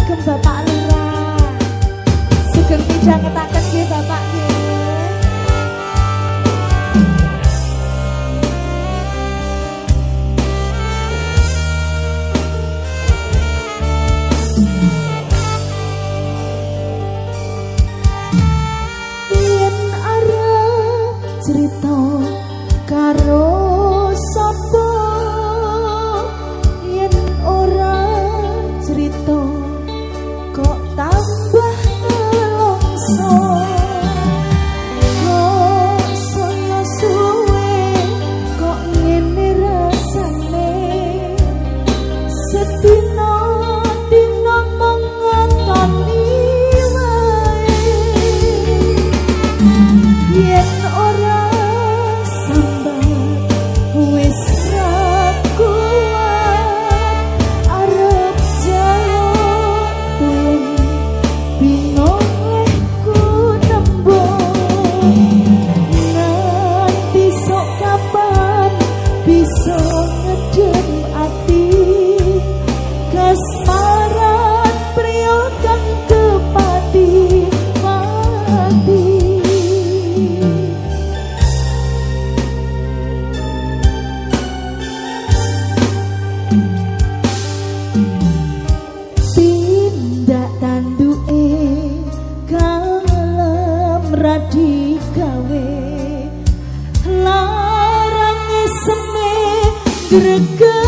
Kagem Bapak Lurah. Sugeng midhangetaken nggih Bapak nggih. Yen arep crita karo sapa, yen ora crita kok tambah nelongso, kok saya suwe kok ngene rasane, sedina dina mung ngetoni wae. Yen ora sambat wis ra kuat, arep jaluk tulung bingung lehku nembung, nganti sok kapan bisa ngedem ati, kasmaran priya kang kepati pati. Tindak tanduke kalem radi gawe, larang eseme greget.